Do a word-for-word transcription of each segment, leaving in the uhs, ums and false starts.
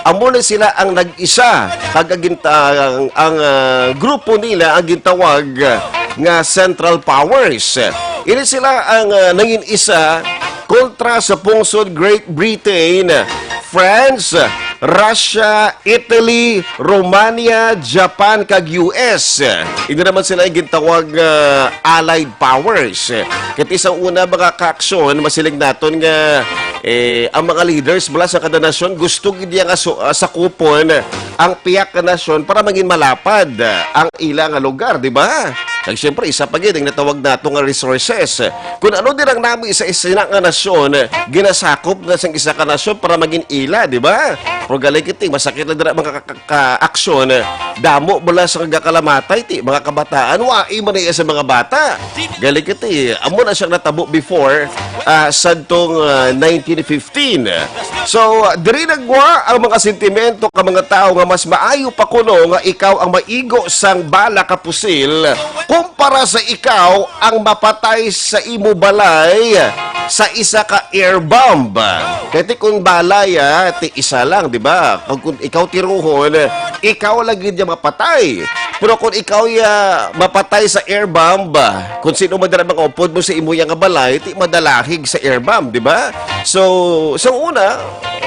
amo na sila ang nag-isa, kag ang ginta-, ang, ang, ah, grupo nila ang gintawag, ah, nga Central Powers. Ini sila ang, ah, nangin-isa kontra sa pungsod Great Britain, France, Russia, Italy, Romania, Japan, kag U S. Hindi naman sila ang gintawag nga allied powers. Kaya sa una, mga kaaksyon, masiling naton nga, eh, ang mga leaders mula sa kada nasyon gusto gid niya nga su-, ah, sakupon ang pihak nga nasyon para mangin malapad, ah, ang ila nga lugar, di ba? Kag siyempre, isa pa gid ang natawag nato nga resources. Kung ano din ang nami sa isa nga nasyon, ginasakop na sang isa ka nasyon para maging ila, di ba? Pero galing kiti, masakit na dira mga ka-, ka-, ka-aksyon, damo bala sa nagakalamatay, ti, mga kabataan, wai man iya sa mga bata. Galing kiti, amo na siyang natabo before, ah, sadtong, ah, nineteen fifteen. So, diri nagwa ang mga sentimento ka mga tawo nga mas maayo pa kuno nga ikaw ang maigo sang bala ka pusil kumpara sa ikaw ang mapatay sa imo balay sa isa ka air bomb. Kay ti kun balay, ah, ti isa lang, di ba? Kung, kung ikaw tiruhon, ikaw lang gid ang mapatay. Pero kung ikaw ya mapatay sa air bomb, kung sino man dira mga upod mo sa imo ya nga balay, ti madalahig sa air bomb, di ba? So, sa una,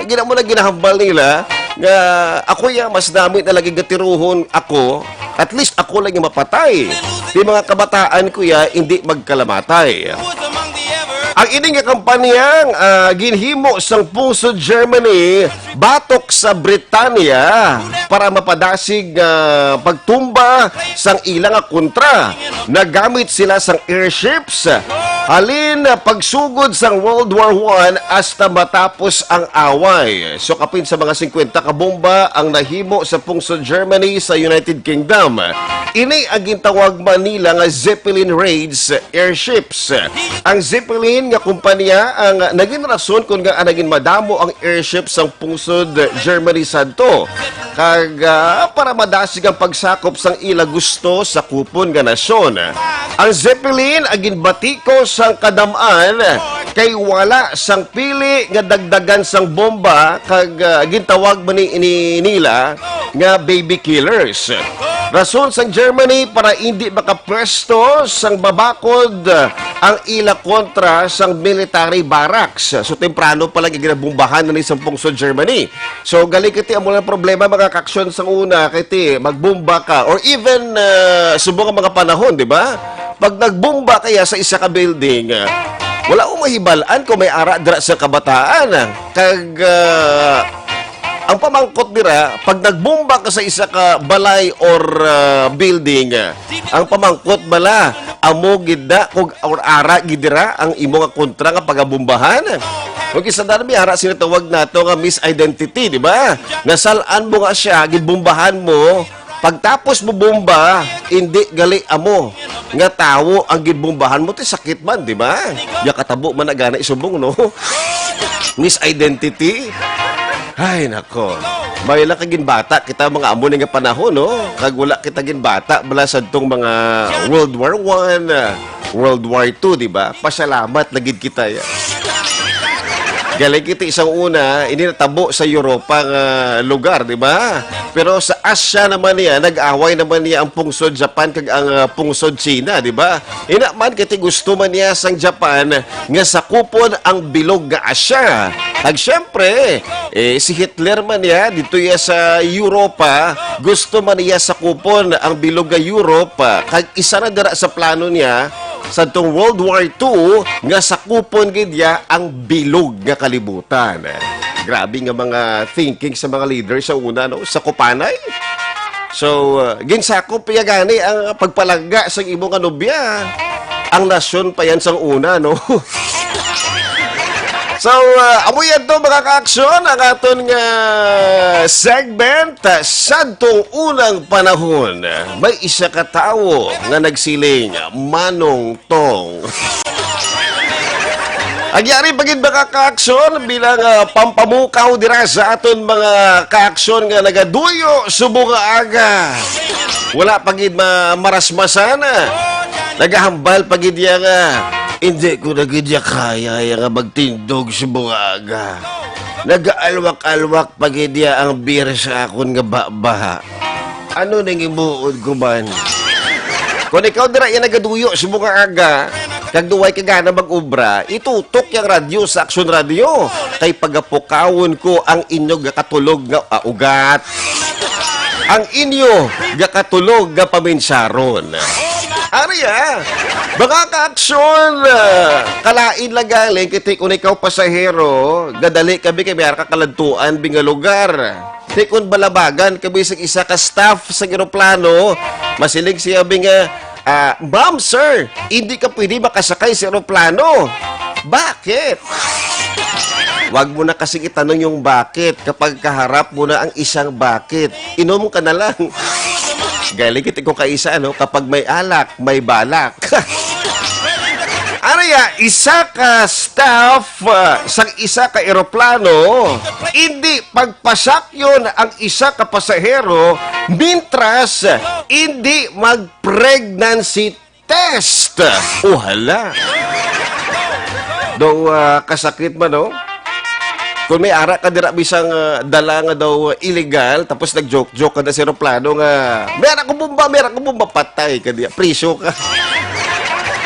gina mo na ginahambal nila nga ako ya mas dami na lagi gatiruhon ako, at least ako lang yung mapatay. Di mga kabataan ko ya, hindi magkalamatay. Ang ini nga kampanyang, ah, ginhimo sang pungsod Germany batok sa Britanya para mapadasig nga pagtumba sang ila nga kontra. Nagamit sila sang airships halin pagsugod sang World War One hasta matapos ang away. So, kapin sa mga singkwenta ka bomba ang nahimo sa pungsod Germany sa United Kingdom. Ini ang gintawag man nila nga Zeppelin raids airships. Ang Zeppelin nga kumpanya ang naging rason kung ngaa naging madamo ang airship sang pungsod Germany sadto. Kag, ah, para madasig ang pagsakop sang ila gusto sa kupon nga nasyon. Ang Zeppelin ang ginbatiko sang kadam-an kay wala sang pili nga dagdagan sang bomba kag, ah, gintawag man ni, ni nila nga baby killers. Rason sang Germany para indi makapwesto sang babakod ang ila kontra sang military barracks. So, temprano pa lang ginabombahan na ni sang pungsod Germany. So, galing kiti amo lang problema, mga kaaksyon, sang una, kay ti, magbomba ka, or even, ah, subong ang mga panahon, di ba? Pag nagbomba kaya sa isa ka building, ah, wala mo mahibal-an kung may ara dira sa kabataan, ah. Kag, ah, ang pamangkot dira, pag nagbomba ka sa isa ka balay or, ah, building, ah, ang pamangkot bala, amo gid na kung or ara gid dira ang imo nga kontra nga pagabombahan? Kung isa na may ara sila tawag nato nga misidentity, di ba? Nasal-an mo nga siya, gibombahan mo, pagtapos mo bomba, hindi gali amo nga tawo ang gibombahan mo, ti sakit man, di ba? Ya katabo man na gana isubong, no? Misidentity. Ay, nako. May lang kagin bata kita mga amo ni nga panahon, no? Kag wala kita gin bata bala sa tong mga World War One, ah, World War Two, di ba? Pasalamat na gid kita ya. Galing kita isang una, ini natabo sa Europa nga lugar, di ba? Pero sa Asia naman niya, nag-away naman niya ang pungsod Japan kag ang, ah, pungsod China, di ba? Ina man, kay ti gusto man niya sang Japan nga sakupon ang bilog nga Asya. Kag siyempre, eh, si Hitler man niya, dito iya sa Europa, gusto man niya sakupon ang bilog nga Europe. Kag isa na dira sa plano niya, sa tong World War Two, nga sakupon gid niya ang bilog nga kalibutan. Grabe nga mga thinking sa mga leader sa una, no? Sa Kupanay. So, uh, ginsakop niya gani ang pagpalangga sang imo nga nobya. Ang nasyon pa yan sang una, no? So, uh, amo yan to, mga kaaksyon, ang aton nga segment, uh, sadtong unang panahon. May isa ka tawo nga nagsiling, "Manong Tong." Agyari pa gid, mga kaaksyon, bilang, ah, pampamukaw dira sa aton mga kaaksyon nga nagaduyo subong nga aga. Wala pa gid ma-, marasmasan, ah. Nagahambal pa gid iya nga, "Hindi ko na gid iya kaya iya nga magtindog subong nga aga." Nagaalwak-alwak pa gid niya ang beer sa akon nga babaha. Ano ning imuon ko man? Kung ikaw dira iya nagaduyo sa mga aga, kag duway ka gana mag-obra, itutok yang radyo sa Aksyon Radio, kay pagapukawon ko ang inyo gakatulog nga, ah, ugat. Ang inyo gakatulog nga paminsaron. Ari, ah, mga kaaksyon, ah, kalain lang galing kiti kung ikaw pasahero, gadali kami kay may ara ka kaladtuan bi nga lugar. Ti kun balabagan kami sa isa ka staff sa eroplano, masiling siya bi nga, ah, "Ma'am, sir, hindi ka pwede makasakay sa eroplano." Bakit? Wag mo na kasi itanong yung bakit kapag kaharap mo na ang isang bakit. Inom ka na lang. Galing kita kung kaisa, ano, kapag may alak, may balak. Ano ya, isa ka staff, ah, sang isa ka eroplano, hindi pagpasakyon ang isa ka pasahero mintras hindi mag-pregnancy test. Uhala. Daw, ah, kasakit man, no? Kung may ara ka dira bisang, ah, dala nga daw illegal, tapos nag-joke-joke ka na sa eroplano nga, "May ara ko bomba, may ara ko bomba," patay ka diya, priso ka.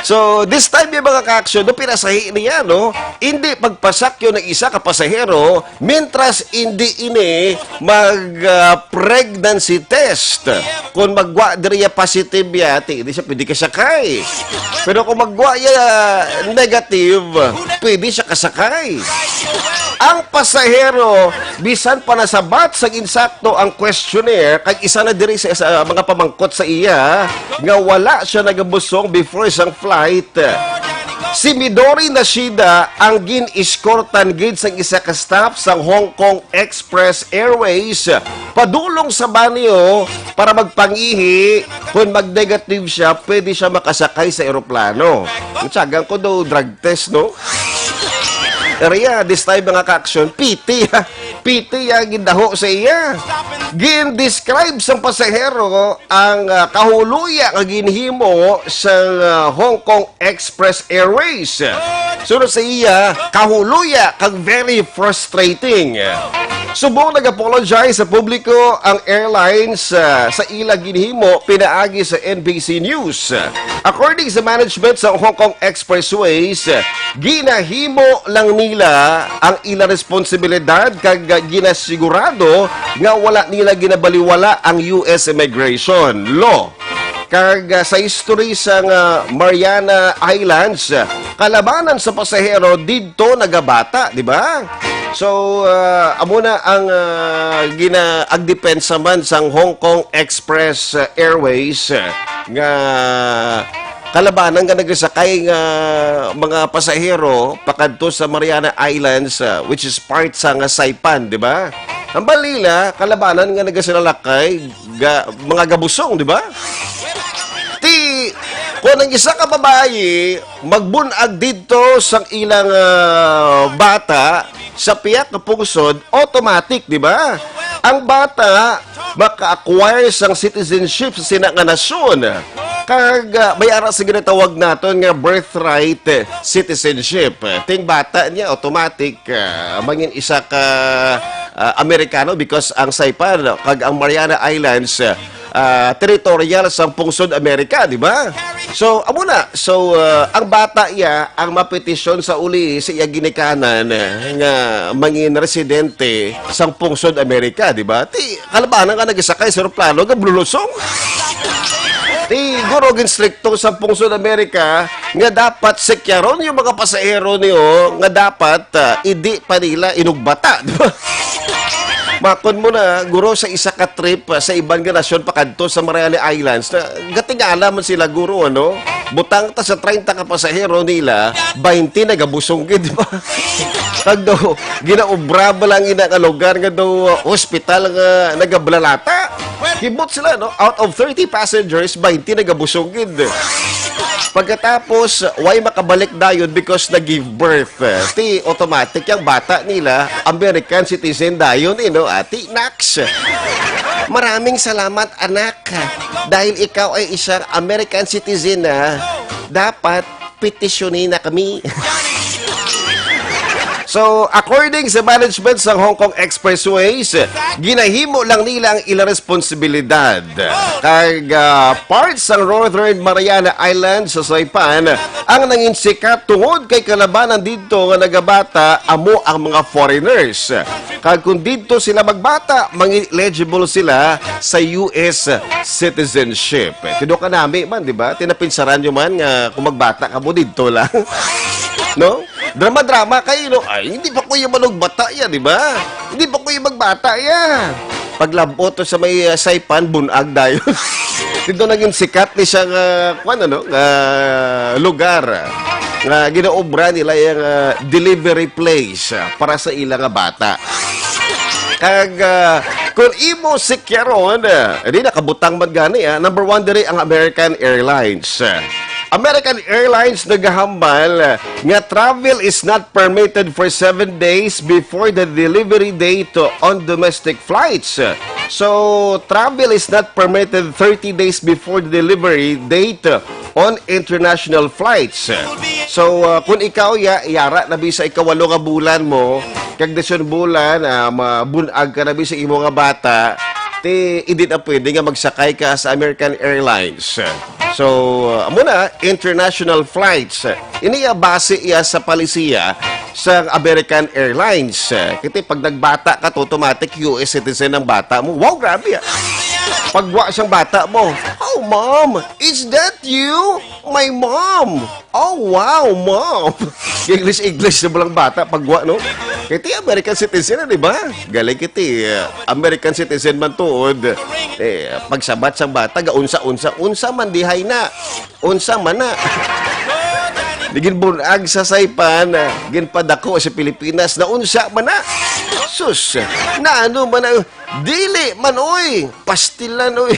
So, this time, yung mga ka-action, no, pinasahi niya, no? Hindi pagpasakyo ng isa ka pasahero, mintras hindi ini mag, ah, pregnancy test. Kung magwa diri ya positive ya, ti, hindi siya pwede kasakay. Pero kung magwa ya negative, pwede siya kasakay. Ang pasahero, bisan pa nasabat sa insakto ang questionnaire, kag isa na diri sa, sa mga pamangkot sa iya, nga wala siya nagabusong before sang flight. Si Midori Nishida ang gin-escortan gid sang isa ka staff sang Hong Kong Express Airways padulong sa banyo para magpangihi. Kung mag-negative siya, pwede siya makasakay sa eroplano. Ang tiyagan ko daw drug test, no? Area, this time, mga ka-action, P T, ha? P T ang gindaho sa iya. Gin-describe sang pasahero ang, ah, kahuluya nga ginhimo sang, ah, Hong Kong Express Airways. Sunod sa iya, kahuluya kag very frustrating. Subong nag-apologize sa publiko ang airlines, ah, sa ila ginhimo pinaagi sa N B C News. According sa management sa Hong Kong Expressways, ginahimo lang nila ang ila responsibilidad kag ginasigurado nga wala nila ginabaliwala ang U S immigration law. Kag, ah, sa history sang, ah, Mariana Islands, ah, kalabanan sa pasahero didto nagabata, di ba? So, ah, amo na ang, ah, gina-, ang depensa man sang Hong Kong Express, ah, Airways, ah, nga kalabanan nga nagasakay nga mga pasahero pakadto sa Mariana Islands, ah, which is part sa nga Saipan, di ba? Ang balila, kalabanan nga nagasinalakay, ga-, mga gabusong, di ba? Ti, kung ang isa ka babayi magbunag didto sang ilang, ah, bata sa pihak nga pungsod, automatic, di ba? Ang bata maka-acquire sang citizenship sa sina nga nasyon. Kag, ah, may ara sa ginatawag naton nga birthright citizenship. Ting bata niya, automatic, ah, mangin isa ka, ah, Amerikano because ang Saipan kag ang Mariana Islands, ah, territorial sang pungsod Amerika, di ba? So, amo na. So, ah, ang bata iya ang mapetisyon sa uli sa iya ginikanan, ah, nga mangin residente sang pungsod Amerika, di ba? Ti, kalabanan nga nagasakay sa eroplano nga blulusong. Ti, guro, ginstrikto sang pungsod Amerika nga dapat sikyaron yung mga pasahero niyo nga dapat, ah, idi pa nila inugbata, di ba? Makon mo na, guro, sa isa ka trip, ah, sa iban nga nasyon pakadto sa Mariana Islands, na gatingala man sila, guro, ano? Butang ta sa treinta ka pasahero nila, baynte nagabusong gid, di ba? Kag daw, ginaobra ba lang ina nga lugar nga daw, ah, hospital nga nagablalata? Kibot sila, no? Out of thirty passengers, baynte nagabusong gid. Pagkatapos, way makabalik dayon because nag-give birth. Ti automatic yang bata nila, American citizen dayon, eh, no? Ati, naks. Maraming salamat, anak. Dahil ikaw ay isang American citizen na, dapat petisyonin na kami. So, according sa management sa Hong Kong Expressways, ginahimo lang nila ang ilang responsibilidad. Kag, ah, part sa Northern Mariana Islands sa Saipan ang nangin sikat tungod kay kalabanan didto nga nagabata amo ang mga foreigners. Kag kung didto sila magbata, mangi-eligible sila sa U S citizenship. Tinuod ka nami man, di ba? Tinapinsaran nyo man nga kung magbata ka mo didto lang. No? Drama-drama kayo, no? Ay, hindi pa ko yung manugbata yan, di ba? Hindi pa ko yung magbata yan. Paglabot to sa may, uh, Saipan, bunag dayon. Dito naging sikat ni siya nga, kwan, ano, nga lugar, ah, nga ginaobra nila yung, ah, delivery place, ah, para sa ila nga bata. Kag, ah, kung imo sikyaron, ah, di nakabutang man gani, ah, number one diri ang American Airlines. American Airlines nagahambal, ah, nga travel is not permitted for seven days before the delivery date on domestic flights. So, travel is not permitted thirty days before the delivery date on international flights. So, uh, kung ikaw, ya, yara na bi sa ikawalo nga bulan mo, kag dason bulan, ah, mabunag ka na bi sa imo nga bata, ti, hindi na pwede nga magsakay ka sa American Airlines. So, uh, amo na, international flights. Ini iya base iya sa palisiya sa American Airlines. Kasi pag nagbata ka, automatic U S citizen ang bata mo. Wow, grabe, ah. Pagwa siyang bata mo, "Oh, mom, is that you? My mom. Oh, wow, mom." English, English na lang bata, pagwa, no? Kasi American citizen na, di ba? Galing kiti, uh, American citizen man tuod. Eh, pagsabat sang bata, gaunsa-unsa, unsa man dihay na. Unsa man na? Di ginbunag sa Saipan, ah, ginpadako sa Pilipinas, na unsa man na? Sus, na ano man na? Dili man, oy! Pastilan, oy!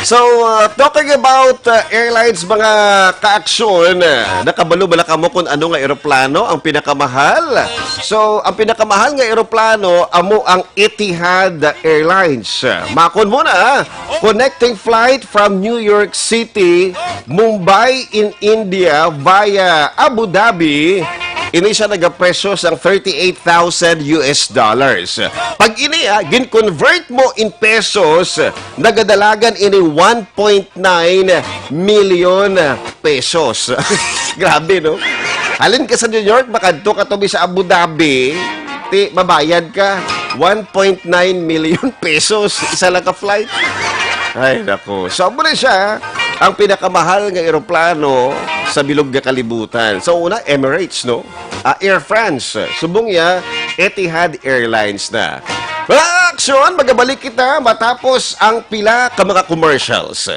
So, uh, talking about, uh, airlines, mga kaaksyon, uh, nakabalo ba na kamo kung ano nga eroplano ang pinakamahal? So, ang pinakamahal nga eroplano amo ang Etihad Airlines. Makon mo na, connecting flight from New York City, Mumbai in India via Abu Dhabi. Ini siya nagapresyo sang thirty-eight thousand U S dollars. Pag ini, ah, gin-convert mo in pesos, nagadalagan ini one point nine million pesos. Grabe, no? Halin ka sa New York, makadto ka to sa Abu Dhabi, ti, mabayad ka one point nine million pesos, isa lang ka flight. Ay, naku. So, amo na siya, ang pinakamahal nga eroplano sa bilog nga kalibutan. So, una, Emirates, no? Ah, Air France. Subong ya, Etihad Airlines na. Mga aksyon, magabalik kita matapos ang pila ka mga commercials.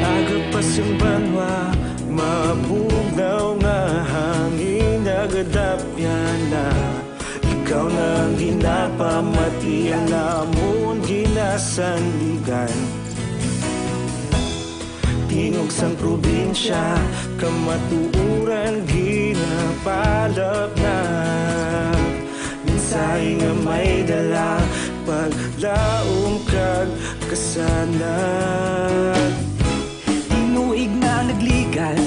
Aga pa sing banwa, mabugnaw nga hangin, nagadapyan na. Ikaw na ang ginapamati, ang amon ginasandigan. Tingog sang probinsya, kamatuoran ginapalapnag. Mensahe nga may dala, paglaom kag kasanag. Tinuig na nagligan,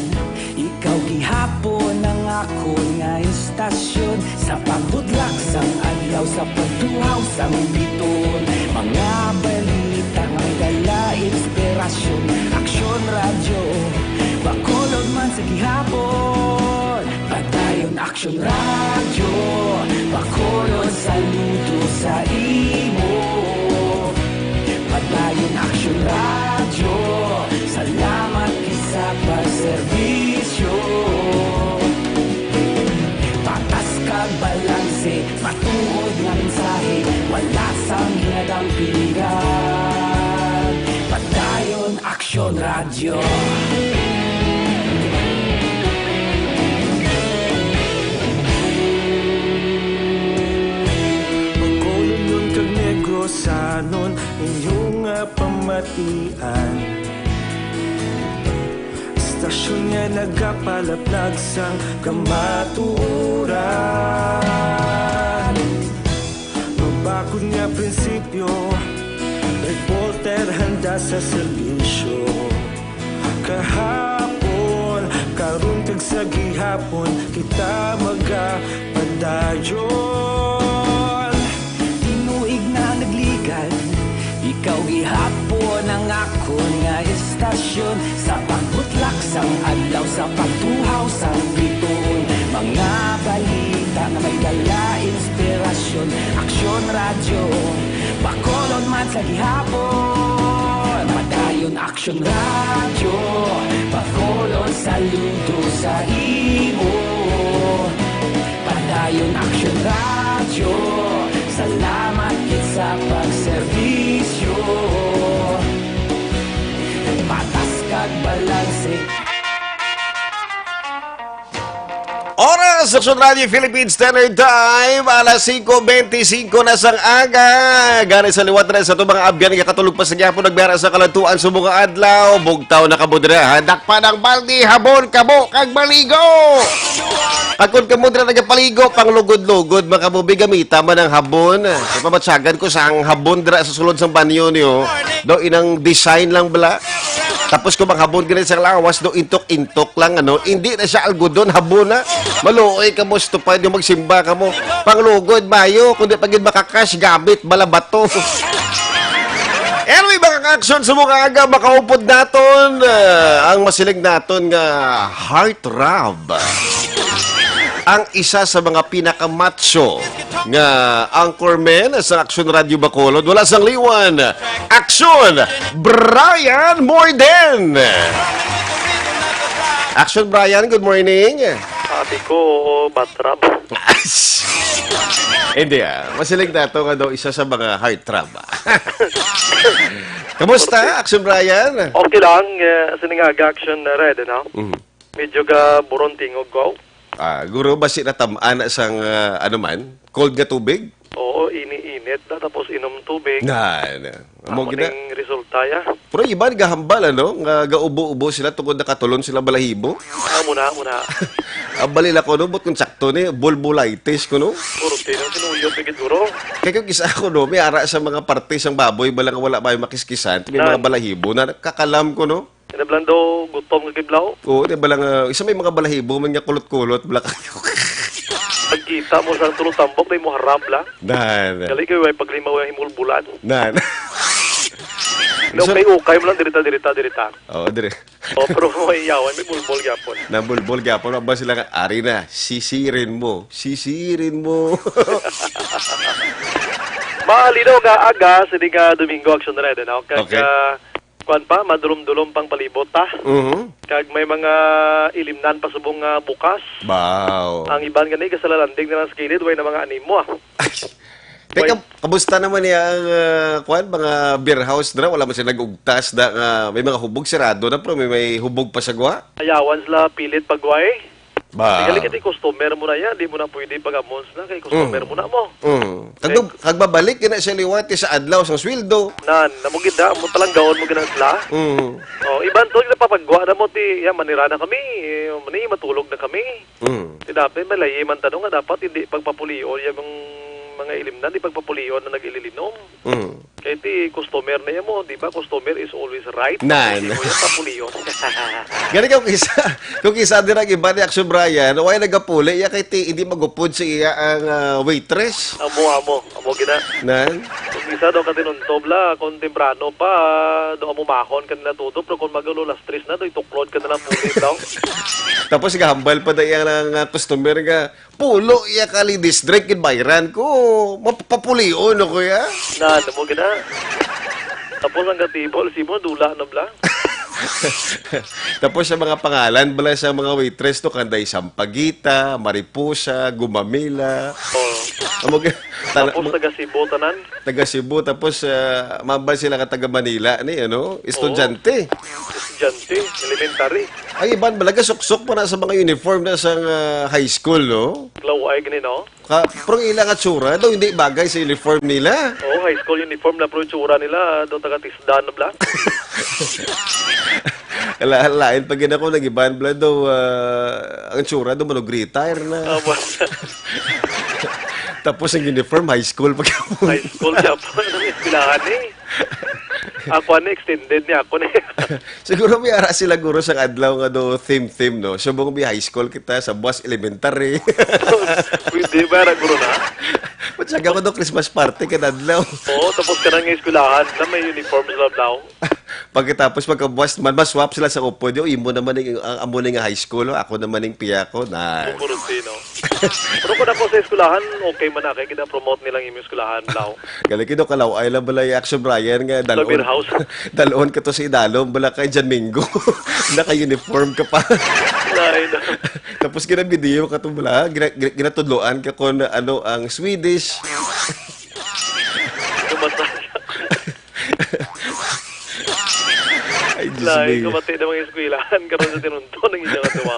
ikaw gihapon ang akon nga istasyon. Sa pagbudlak sang adlaw, Sa pagtuhaw sang biton, mga balita nga may dala inspirasyon. Aksyon Radyo, Bacolod man sa gihapon. Padayon Aksyon Radyo, Bacolod saludo sa imo. Padayon Aksyon Radyo, salamat sa pagserbisyo. Patas kag balanse, matuod nga mensahe, wala sang hinadampingan. Padayon Aksyon Radyo. Bacolodnon kag Negrosanon, inyo nga pamatian. Istasyon nga nagapalaplag sang kamatuoran. Mabakod nga prinsipyo, reporter handa sa serbisyo. Kahapon, karon, kag sa gihapon, kita magapadayon. Tinuig na nagligad, ikaw gihapon ang akon nga istasyon. Sa pagbutlak sang adlaw, sa pagtuhaw sang bituon, mga balita nga may dala inspirasyon. Aksyon Radyo, Bacolod man sa gihapon. Padayon Aksyon Radyo, Bacolod saludo sa imo. Padayon Aksyon Radyo, salamat gid sa pagserbisyo. Patas kag balanse. Oras sa Aksyon Radyo Philippine Standard Time, alas singko bente singko na sang aga. Gani sa liwat na sa atong mga abyan nga katulog pa sa gihapon, nagbiya ra sa kalantuan sa mga adlaw. Bugtaw na kamo dira, ha? Dakpa ng balde, habon, kamo, kag maligo. Kag kun kamo dira nagapaligo, panglugod-lugod, mga kabubi, gamita man ang habon. Kay pabatyagan ko sa ang habon dira sa sulod sang banyo niyo. Daw inang design lang bala. Tapos kung ang habon gani sa lawas, daw intok-intok lang, ano, hindi na siya algodon, habon na. Maluoy kamo, stupid, yung magsimba kamo. Panglugod, mayo, kundi pag yun makakas, gamit, bala bato. Anyway, mga ka-aksyon, sa mga aga, makaupod naton, ah, ang masiling naton nga heart throb. Ang isa sa mga pinakamacho nga anchorman sa Aksyon Radyo Bacolod, wala sang liwan, Aksyon Brian Morden. Aksyon Brian, good morning. Sabi ko, oo, batrap. Hindi, ah. Masiling nato nga daw isa sa mga heartthrob, ah. Kamusta, Aksyon Brian? Okay lang, eh, sining aga, Aksyon Red, no? Mhm. Medyo ga buron tingog ko. Ah, guro, basi natamaan na sang, ah, ano man, cold nga tubig? Oo, ini-init na, tapos inom tubig. Na, na. Amo Amo gina. ning resulta, ya. Pero iban gahambal, ano, nga gaubo-ubo sila tungod nakatulon sila balahibo. Amo na, amo na. Ang balil ako, no, but kung sakto ni, bulbulitis ko, no? Puro tinang sinuyop, higit guro. Kaya kung isa ako, no, may ara sa mga parte sang baboy, bala nga wala may makiskisan, may Nan. mga balahibo na nakakalam ko, no? Ina bala daw gutom nga kiblaw. Oo, di ba lang, ah, isa may mga balahibo man nga kulot-kulot, bala kayo. Pagkita mo sa tulog tambok, may mo harap lang. Nan. Gali kayo, ay paglimaw yung himulbulan. Nan. No, So, kay ukay mo lang, dirita, dirita, dirita. Oo, dire. Oh, pero mo iyawan, may bulbol gyapon. Nabulbol gyapon, ba sila nga, "Ari na, sisirin mo, sisirin mo." Malinaw nga aga, sini nga Domingo, Action Red, ano? Kag, Okay. ah, kuwan pa, madulom-dulom pang palibot, ta? Mhm. Kag may mga ilimnan pa subong nga bukas. Wow. Ang iban gani, kasalalanding na lang sa kilid, way na mga animo, ah. Teka, Way. kamusta naman niya ang, ah, kuwan, mga beer house dra? Wala man sila nag-ugtas da nga may mga hubog, sirado na, pero may, may hubog pa sa guha? Ayawan sila pilit pagway. Ba. Gali kay customer mo na yan, di mo na pwede pag-amons na kay customer Mm. mo na mo. Mm. Kag, Eh. kag babalik gina siya liwat sa adlaw sang sweldo. Nan, namo gid na, mo palanggaon mo gina sila. Mm. Oh, iban to, napapagwa na mo, ti, ya, manira na kami, eh, mani, matulog na kami. Mm. Ti dapat, malayi man tanong nga dapat, hindi pagpapulion, yung mga ilimnan, di pagpapulion na nag-ililinom. Mm. Kay ti customer na yan mo, di ba? Customer is always right. Nan. Papulion yan, papulion. Gani kung isa, kung isa din ang iba ni Action Brian, why nagapuli? Ya kay ti, hindi magupod sa iya ang, ah, waitress. Amo, amo. Amo gina. Nan? Kung isa daw katinuntob la, kung temprano pa, daw amo mahon ka nila tuto, pero kung magalo las tres na, daw ituklod ka na lang puli daw. Tapos gahambal pa daw iyang, ah, customer nga, "Pulo iya ka ladies drink, ginbayran ko. Mapapulion ako ya." Na, ano mo gina? Tapos ang gatibol, si mo, dula na bla. Tapos sa mga pangalan bala sa mga waitress to, kanday Sampaguita, Mariposa, Gumamela. Oh. Amo ka, tana-, Tapos mo-, taga Cebu, tanan? Taga Cebu, tapos, ah, mabal sila ka taga Manila, ni, ano? Estudyante. Estudyante, elementary. Ang iban bala, gasuksok pa na sa mga uniform na sa, ah, high school, no? Klaway gani, no? Ka, pero ang ila nga tsura, daw hindi bagay sa uniform nila. Oo, high school uniform na, pero yung tsura nila, daw taga Tisdan na bla. Ala, lain pa gid ako, nag-iban bala daw, ah, ang tsura daw, manog retire na. Ah, buwan. Tapos ang uniform, high school pa gyapon. High school gyapon, ang eskwelahan eh. Ako, ano, extended niya ako na. Siguro may ara sila, guro, sa adlaw nga do theme, theme, no? Subong may high school kita, sa buwas elementary. Pwede ba, ra, guro, na? Ba't siya ako do Christmas party ka adlaw? Oo, tapos ka na nga eskwelahan na may uniform sila daw. Pagkatapos, pagkabuwas naman, maswap sila sa upod. Yung imo naman yung, ang amo na nga high school, ako naman yung piya ko, na. Puro si, no? Pero kung ako sa eskwelahan, okay man na, kaya gina-promote nilang imo eskwelahan daw. Galing kino kalaw ay lang balay Action Brian nga dalon. Beer house. Dalon ka to sa idalom, bala kay Jan Mingo. Naka-uniform ka pa. Lain na. Tapos ginabidiyo ka to bala, gina-, gina-, ginatudloan ka kung ano ang Swedish. Kumasa. Ay, Diyos Lain, mio. Kumati na mga eskwelahan, karon sa tinunto, nang inyong atuwa.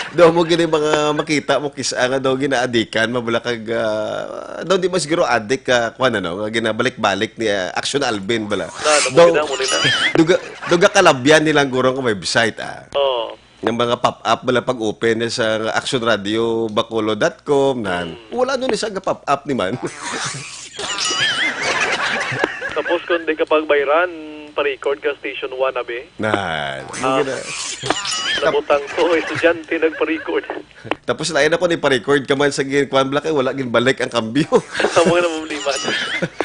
Daw mo gini mga makita mo kis-, ah, nga daw ginaadikan, mabula kag, ah, daw di mo siguro adik ka, kuwan, ano, nga ginabalik-balik ni, ah, Action Alvin, bala. Na, ano mo Daw, gina-, mo nila? duga, duga kalabyan nilang gurong website, ah. Oo. Nga mga pop-up, bala pag-open na sa Action Radio Bacolod dot com, nan. Mm. Wala nun isa nga pop-up ni man. Tapos kung di ka pagbayran, pa-record ka station one, abi. Nan. Ah, Yung gina- nabutang ko, estudyante nagpa-record. Tapos lain ako ni pa-record ka man sa gin-, kwan, bala kay wala ginbalik ang kambyo. Amo na problema.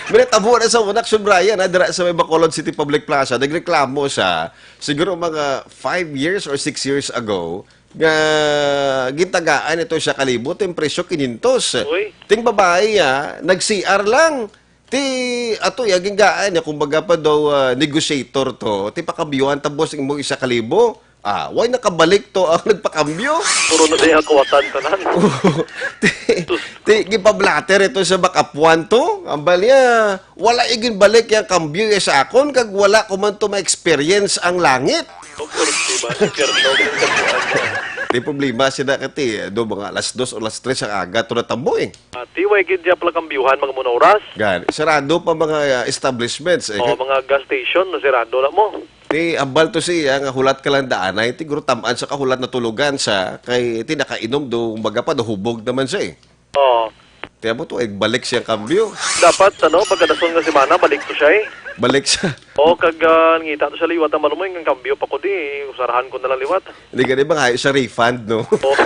Mira, tabo na sa una, Action Brian, ha, dira sa may Bacolod City Public Plaza, nagreklamo siya, siguro mga five years or six years ago, nga gintagaan ito siya kalibo, ito yung presyo, kinyentos. Uy. Ting babae, ah, nag-C R lang. Ti, ato, ya, gingaan niya, kumbaga pa daw, ah, negotiator to. Ti, pakabiyuhan, tapos mo isa kalibo. Ah, way nakabalik to ang nagpakambyo? Puro na din ang kawatan tanan. Ti, ti, gipablatter ito sa bakapuan to. Ang balya, wala iginbalik yung kambyo ya sa akon, kag wala ko man to ma-experience ang langit. Of course, di ba? Impyerno, ganun ka po, ano. Ti problema sila kati, do mga alas dos o alas tres ang aga, to natabo eh. Ah, ti, way gid niya pala kambyuhan, mga muna oras. Gan, sarado pa mga, ah, establishments, eh. Oo, mga gas station, nasirado na mo. Ti, ambal to siya, nga hulat ka lang daan, ay, ti, guro tamaan sa kahulat na tulugan sa, kay, ti, nakainom do, kumbaga pa, do hubog naman siya, eh. Oo. Ti, amo to, eh, balik siya kambyo. Dapat, ano, pagkadason nga semana, balik to siya, eh. Balik siya. Oo, kag, ah, ngita to siya liwat, ang malumoy, nga kambyo pa ko di, usarahan ko na lang liwat. Hindi ka di ba nga siya refund, no? Oh.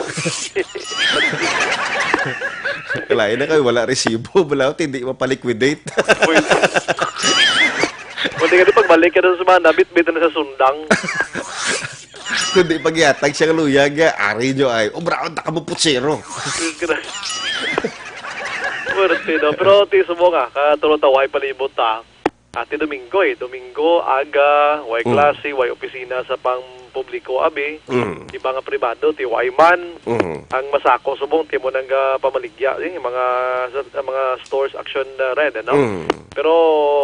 Kalain na kayo, wala resibo, wala, hindi mapaliquidate. Uy. Pwede ka di pagbalik ka doon sa mga nabit-bit na sa sundang. Kundi pagyatag siya luyag, ari nyo ay, "Oh, bravo, taka mo putsero." Grabe. Pero ti subong nga, katulo taway palibot ta. Ah, ti Domingo, eh. Domingo, aga, way Mm. klase, way opisina sa pang publiko, abi. Mm. Iba nga pribado, ti way man. Mm. Ang masako subong, ti mo nang, ah, pamaligya, eh, mga, sa, mga stores action, ah, red, ano? Mm. Pero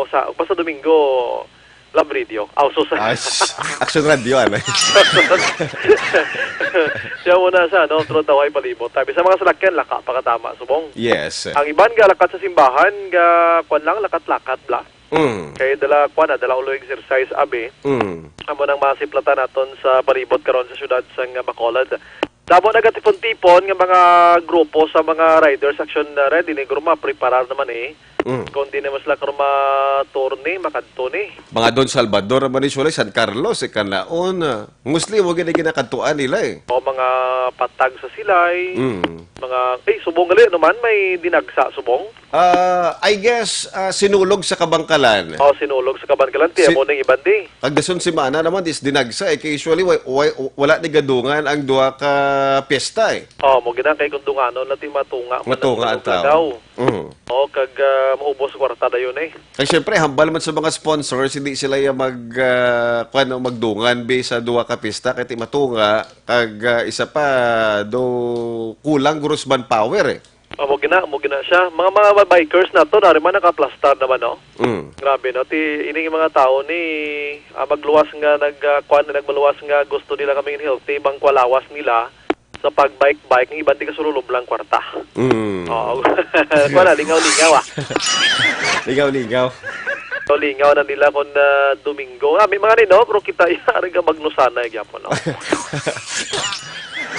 sa, basta Domingo, Love Radio. Aw, sus. Ah, s-, Action Radio, ano? Siya muna sa, ano, tulo taway palibot. Tabi sa mga salakyan, laka pa katama, subong. Yes. Ang iban ga lakat sa simbahan, ga, kwan lang, lakat-lakat, bla. Mm. Kay dala, kuwan na, dala ulo exercise, abi. Mm. Amo nang masiplatan naton sa palibot karon sa syudad sang Bacolod. Damo nagatipon-tipon nga mga grupo sa mga riders, Action Red, ini guro mapreparar naman eh. Mm. Kung di naman sila karon ma-tour ni, makadto ni. Mga Don Salvador naman usually, San Carlos, eh, Canlaon, ah, mostly mo gani ginakadtuan nila eh. O mga patag sa silay, Mm. mga, eh, subong gali naman, may dinagsa subong. Ah, I guess, ah, Sinulog sa Kabangkalan. O, Sinulog sa Kabangkalan, ti Si- amo ning iban di. Kag dason semana naman, dis dinagsa eh. Kay usually, wa-, wa-, wala ni gadungan ang duha ka piyesta eh. O, mo gina kay kung dunganon na ti matunga man Matunga ang ang tao. Daw. Mhm. O, kag, ah, maubos kwarta dayon eh. Kag syempre, hambal man sa mga sponsors, hindi sila yung mag, ah, kwan, magdungan be sa duha ka pista, kay ti matunga, kag, ah, isa pa, do kulang gros manpower eh. Amo gina, amo gina siya. Mga, mga bikers na to, nari man nakaplastar naman, no? Mm. Grabe, no? Ti, ining mga tao ni, ah, magluwas nga nag, ah, kwan, nagmaluwas nga gusto nila kaming healthy, bang kwalawas nila sa pag-bike-bike, ang iban ti kasululublang kwarta. Mm. Oo. Kwan na, lingaw-lingaw, ah. Lingaw-lingaw. So, lingaw na nila kung, ah, Domingo. Ah, may mga ni, no? Pero kita, iya, ari ka magnusanay gyapon, no?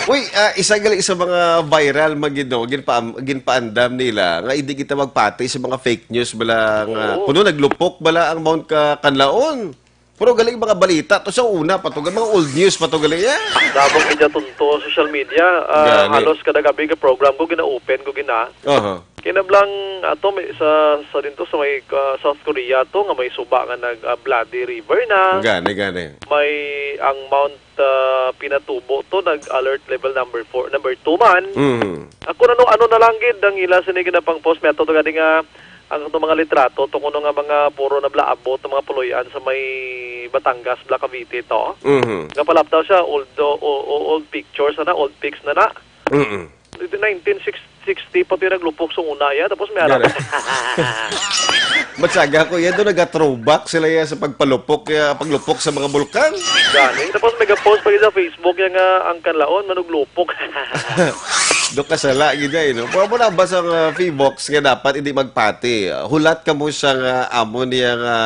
Uy, ah, isa gali sa mga viral man gid, no, ginpa-, ginpaandam nila nga hindi kita magpati sa mga fake news bala nga Oo. kuno naglupok bala ang Mount Ka-, Kanlaon. Pero galing mga balita to sa una pa to, mga old news pa to gali, eh. Dabong kaya tunto sa social media, ah, Gani. halos kada gabi ka program ko gina-open ko gina. Aha. Kinablang ato may sa, sa dinto sa may, ah, South Korea to nga may suba nga nag, ah, bloody river na. Gani, gani. May ang Mount, ah, Pinatubo to nag alert level number four, number two man. Mhm. Ako na no, ano na lang gid ang ila sini ginapang post, may ato to gani nga ang ato mga litrato to kuno nga mga puro na bla abot ang mga puloy-an sa may Batangas, bla Cavite to. Mhm. Nga palapdaw siya old, o, o, old pictures na, old pics na na. Mhm. Dito nineteen sixty pa pira glupok sa una ya, tapos may Gani. Arab. Matsaga ko, yan doon naga-throwback sila yan sa pagpalupok, ya, paglupok sa mga bulkan. Gani. Tapos may post pa sa Facebook yan nga ang Kanlaon, manuglupok. Do kasala, gid yan, eh, no? Pero mo na ba sa, uh, Feebox nga dapat hindi magpati? Uh, hulat ka mo sa, uh, amo niya nga,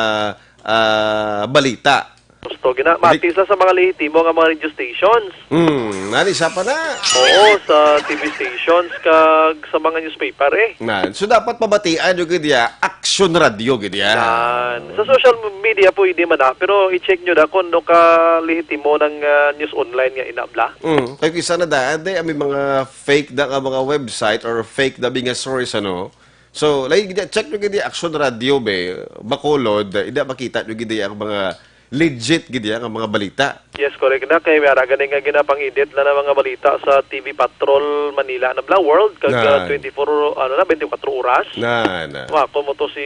uh, balita. Gusto, gina-, Hindi. mati sila sa mga lehitimo nga mga radio stations. Hmm, nani, isa pa na. Oo, sa T V stations kag sa mga newspaper, eh. Nan. So, dapat pabatian yung gid ya, Action Radio gid ya. Nan. Sa social media pwede man na, pero i-check nyo na kung ano ka lehitimo ng, ah, news online nga inabla. Mm. Kay kisa na daan, day, may mga fake na nga mga website or fake na mga source, ano? So, like, check nyo gid ya, Action Radio, be, Bacolod, ida makita nyo gid ya ang mga legit gid ya nga mga balita. Yes, correct na. Kay may ara gani nga ginapang-edit na ng mga balita sa T V Patrol Manila na bla World kag, ah, Nan. twenty-four, ano na, twenty-four oras. Na, na. Wa, kung mo to si,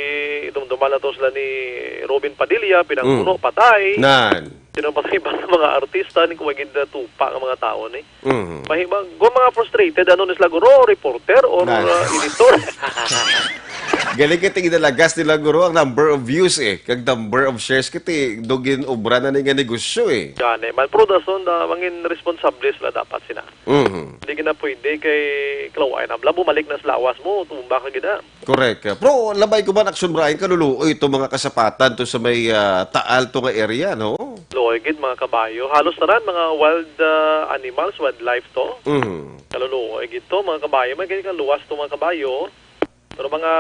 dumduman na to sila ni Robin Padilla, pinangpuno, Mm. patay. Nan. Sino pa sa iba sa mga artista ni kung maging tupa nga mga tao ni? Mhm. Mahimang, kung mga frustrated, ano ni sila, guro, reporter or, Nan. uh, editor? Galing kay tingin nalagas nila, guro, ang number of views, eh, kag number of shares, kay ti-, dugin obra na ni nga negosyo, eh. Gani man, pero dason na mangin responsable sila dapat sina. Mhm. Hindi gina pwede kay klaway na bla, bumalik na sa lawas mo, tumba ka gina. Correct. Pero labay ko man, Action Brian, kaluluoy to mga kasapatan to sa may, ah, taal to nga area, no? Luoy gid, mga kabayo. Halos tanan, mga wild, ah, animals, wildlife to. Mhm. Kaluluoy gid to, mga kabayo. May ganyan kaluwas to, mga kabayo. Pero mga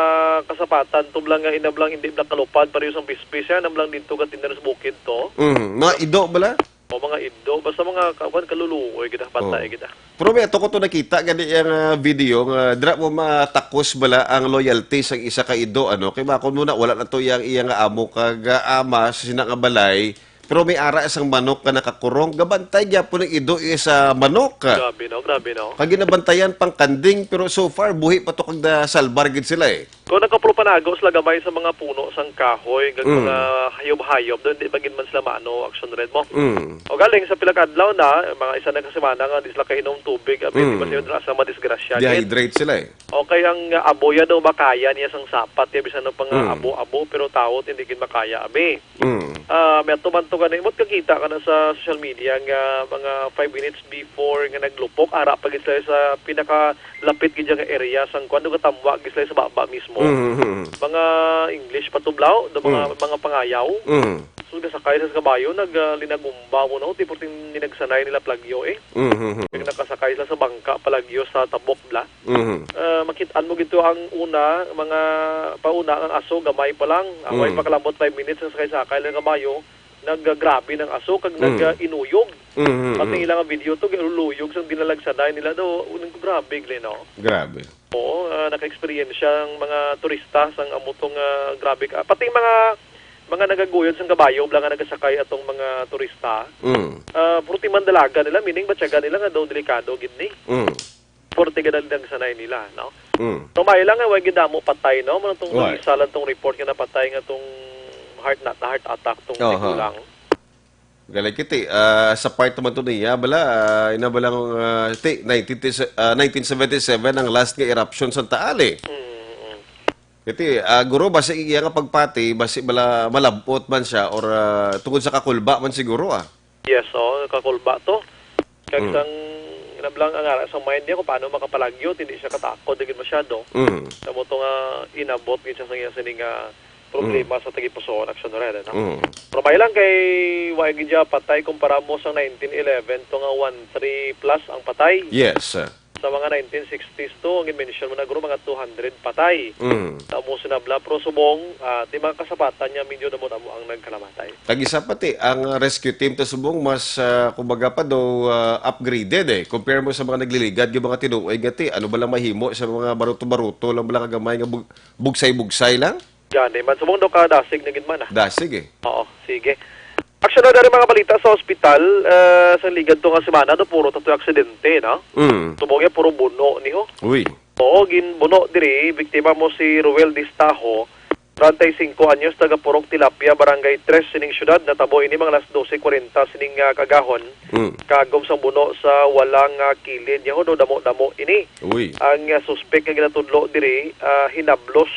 kasapatan to blang nga inablang hindi blang kalupad, pareho sang pispis yan, nablang dito ka tindahan sa bukid to. Mhm. Mga ido bala? O mga ido, basta mga ka-, kuwan, kaluluoy gid, bantay Oo. gid. Pero may ato ko to nakita gani yang, ah, video nga dira mo matakos bala ang loyalty sang isa ka ido, ano? Kay bakon mo na wala na to yang iya nga amo kag, ah, ama sa sina nga balay, pero may ara isang manok nga nakakurong, gabantay gyapon ang ido iya sa manok. Grabe, no? Grabe, no? Kag ginabantayan pang kanding, pero so far buhi pa to kag nasalbar gid sila, eh. Kung nagkapulupanago sila gamay sa mga puno sang kahoy, kag Mm. mga hayop-hayop, doon di magin man sila maano, Action Red mo. Mm. O galing sa pila ka adlaw na, mga isa na ka semana nga di sila kainom tubig, abi, di ba Mm. sila dira sa madisgrasya, gid? Dehydrate sila, eh. O kay ang, uh, abo yan daw makaya niya sang sapat, ya, bisan ang pang Mm. abo-abo, pero tawot hindi gid makaya, abi. Mm. Ah, may ato man to gani, mo't kakita ka na sa social media nga mga five minutes before nga naglupok, ara pa gid sila sa pinaka lapit gid nga area sang kuan, katamwa gid sila sa baba mismo. Mhm, mhm. Mga English pa to, blaw, do mga, Mm. mga pangayaw. Mm. Kung nasakay sa kabayo, nag, ah, linagumba mo, no? Ti, perting ninagsanay nila palagyo, eh. Mhm. Kag nakasakay sila sa bangka palagyo sa tabok bala. Mhm. Ah, makit-an mo gito ang una, mga pauna ang aso, gamay pa lang. Away Mm. pa kalambot five minutes ang sakay-sakay lang kabayo, nag, ah, grabe ng aso, kag Mm. nag, ah, inuyog. Mhm. Pati ilang video to, ginuluyog sang dinalagsanay nila do. Unang grabe, Glenn, no? Grabe. Oo, ah, naka-experience ang mga turista sang amo tong, ah, grabe ka. Pati mga, mga nagaguyod sang kabayo, bala nga nagasakay atong mga turista. Mm. Ah, puro ti mandalaga nila, meaning batyagan nila nga daw delikado gid ni. Mm. Puro ti ganang sanay nila, no? Mm. So, maayo lang nga, way gid damo patay, no? Mano tong Why? isa lang tong report nga napatay nga tong heart na, heart attack tong Aha. tigulang. Galing kiti, ah, sa part naman to niya, bala, ah, ina ba lang, ah, ti, nineteen, ah, nineteen seventy-seven ang last nga eruption sa Taal, eh. Mm, mm. Kiti, ah, guro, basi iya nga pagpati, basi bala malabot man siya or, ah, tungod sa kakulba man siguro, ah. Yes, oh, kakulba to. Kag Mm. sang nablang ang ara sa mind niya kung paano makapalagyo, hindi siya katakod, di gid masyado. Mm. Sa mo to nga inabot gid siya sa iya sini nga problema sa tagipusoon, Action Red, ano? Mm. Pero may lang kay wa gid siya patay kumpara mo sa nineteen eleven to nga one three plus ang patay. Yes. Sa mga nineteen sixties to, ang mention mo na guro, mga two hundred patay. Mm. Sa mo sinabla, pero subong, ah, ti mga kasapatan niya, medyo damo-damo ang nagkalamatay. Kag isa pa ti, ang rescue team ta subong mas, ah, kumbaga pa daw, ah, upgraded, eh. Compare mo sa mga nagliligad nga mga tinuoy nga ti, ano ba lang mahimo sa mga baruto-baruto lang bala kagamay nga bug-, bugsay-bugsay lang? Gani man, subong daw ka dasig na gid man, ah. Dasig, eh. Oo, sige. Action na dari mga balita sa ospital, ah, sa ligad to nga semana, do puro tato aksidente, no? Mm. Subong ya puro buno ni ho. Uy. Oo, ginbuno diri, biktima mo si Ruel Distajo, treinta y cinco anyos, taga Purok Tilapia, Barangay Tres sining syudad. Natabo ini mga alas doce cuarenta sining, ah, kagahon. Mm. Kagom sang buno sa walang, ah, kilid. Yaho do damo-damo ini. Uy. Ang, ah, suspek nga ginatudlo diri, ah, hinablos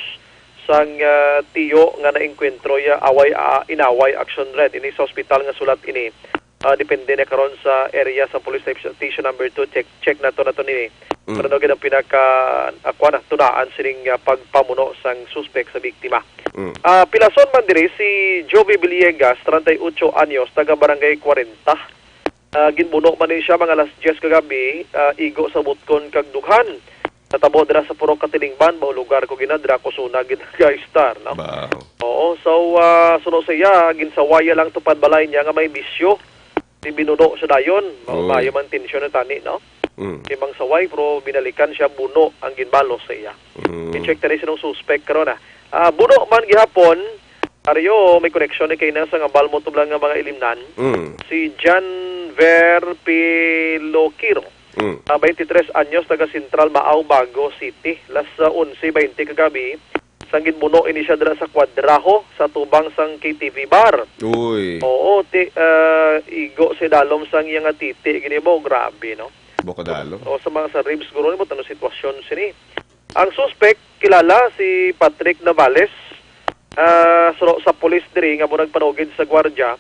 sang, ah, tiyo nga naengkwentro ya away, ah, inaway, Action Red. Ini sa ospital nga sulat ini. Ah, depende na karon sa area sa police station, station number two. Check, check nato nato nini. Mm. Pero daw gid ang pinaka, ah, kuwan na, tunaan sining, ah, pagpamuno sang suspek sa biktima. Mm. Ah, pilason man diri si Jovi Villegas, treinta y ocho anyos, taga Barangay Cuarenta. Ah, ginbuno man ni siya mga alas diyes kagabi, ah, igo sa butkon kag dughan. Natabo dira sa Purok Katilingban, mao lugar ko gina, dira ko suna gid nag-star, no? Ba. Oo, so, ah, suno sa iya, ginsawaya lang tupad balay niya nga may bisyo. Di binuno siya dayon. Mao, Oy. maayo man tensyon na tani, no? Mm. Imang saway, pero binalikan siya, buno ang ginbalos sa iya. Mm. I-check tani sinong suspect karon, ah. Ah, buno man gihapon, Ario, may koneksyon ni kay na sa nga balmo tublang nga mga ilimnan. Mm. Si Janver Pilokiro, Mm. ah, twenty-three anyos, taga Central Maao, Bago City. Las, ah, onse twenty kagabi, sang ginbuno ini siya dira sa Cuadrajo, sa tubang sang K T V bar. Uy. Oo, ti, ah, igo si dalom sang iya nga titi, gini mo, grabe, no? Bukadalo. O sa mga sa ribs, guro, ni mo, tanong sitwasyon sini. Ang suspek, kilala si Patrick Navales, ah, suno sa pulis diri nga mo nagpanugid sa gwardya,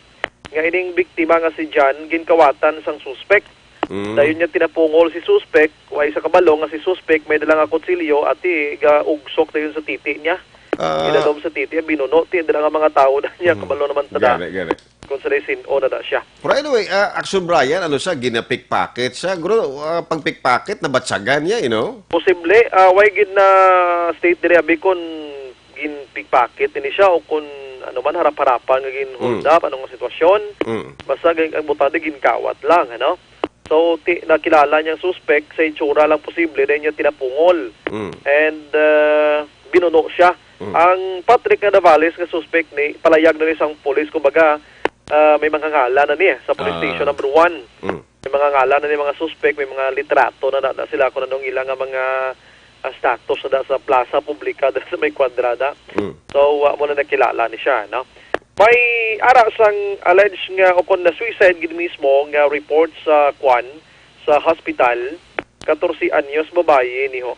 nga ining biktima nga si John, ginkawatan sang suspek. Mm. Dayon niya tinapungol si suspek, way sa kabalo nga si suspek may dala nga kutsilyo, ati, gaugsok dayon sa titi niya. Ah. Gidalom sa titi, binuno, ti, dala nga mga tao na niya, Mm. kabalo naman tada. Gani, gani. Kung sa sin-o na da siya. Pero anyway, ah, Action Brian, ano siya, ginapikpakit siya? Guro, ah, pagpikpakit, nabatsagan niya, you know? Posible, ah, way gid na state diri abi kun ginpikpakit ini siya o kun ano man, harap-harapan nga gin hold Mm. up, ano nga sitwasyon. Mm. Basta gin-, ang butante ginkawat lang, ano? So, ti-, nakilala niyang suspect sa itsura lang posible, dahil niya tinapungol. Mm. And, ah, binuno siya. Mm. Ang Patrick nga Navales nga suspect ni, palayag na ni sang pulis, kumbaga, ah, may mga ngalan na niya sa police Ah. station number one. Mm. May mga ngalan na ni mga suspect, may mga litrato na, na, na sila kung anong ilang nga mga, ah, status na da sa plaza publika da sa may kwadrada. Mm. So, wa mo na nakilala ni siya, no? May ara sang alleged nga o kon na-suicide gid mismo nga report sa kwan, sa hospital, katorse anyos babayi niho.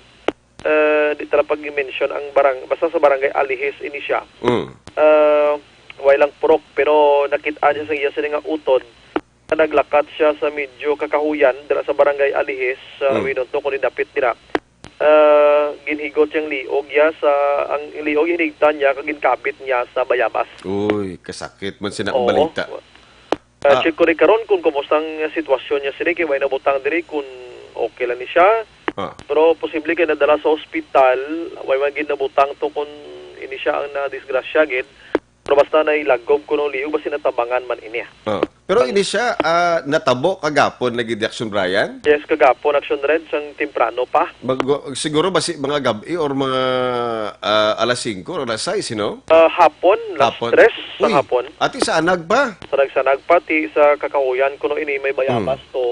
Eh, di tala pag-mention ang barang-, basta sa barangay Alihis ini siya. Mm. Eh, way lang purok, pero nakit-an siya sa iya sini nga utod nga naglakat siya sa medyo kakahuyan dira sa barangay Alihis, uh, Mm. Winonto, kung dapit dira. ah, ginhigot yang liog ya sa, ang liog hinigtan niya kag ginkabit niya sa bayabas. Uy, kasakit man sina ang Oo. balita. Ah, Ah. Check ko rin karon kung kumusta ang sitwasyon niya sini, kay may nabutang diri kung okay lang ni siya. Ah. Pero posible kay nadala sa ospital, way man gid nabutang to kung ini siya ang nadisgrasya gid. Pero basta nailagob kuno liog, basi natabangan man ini, ah. Ah. Pero ini siya, ah, natabo kagapon lagi di Action Brian? Yes, kagapon, Action Red, sang temprano pa. Mag-, siguro basi mga gab-i or mga, ah, alas singko or alas sais, you know? Ah, hapon, alas Hapon. tres sa Uy, hapon. Ati sa anag pa? Sa nagsanag pa, ti sa kakahuyan kuno ini may bayabas Hmm. to.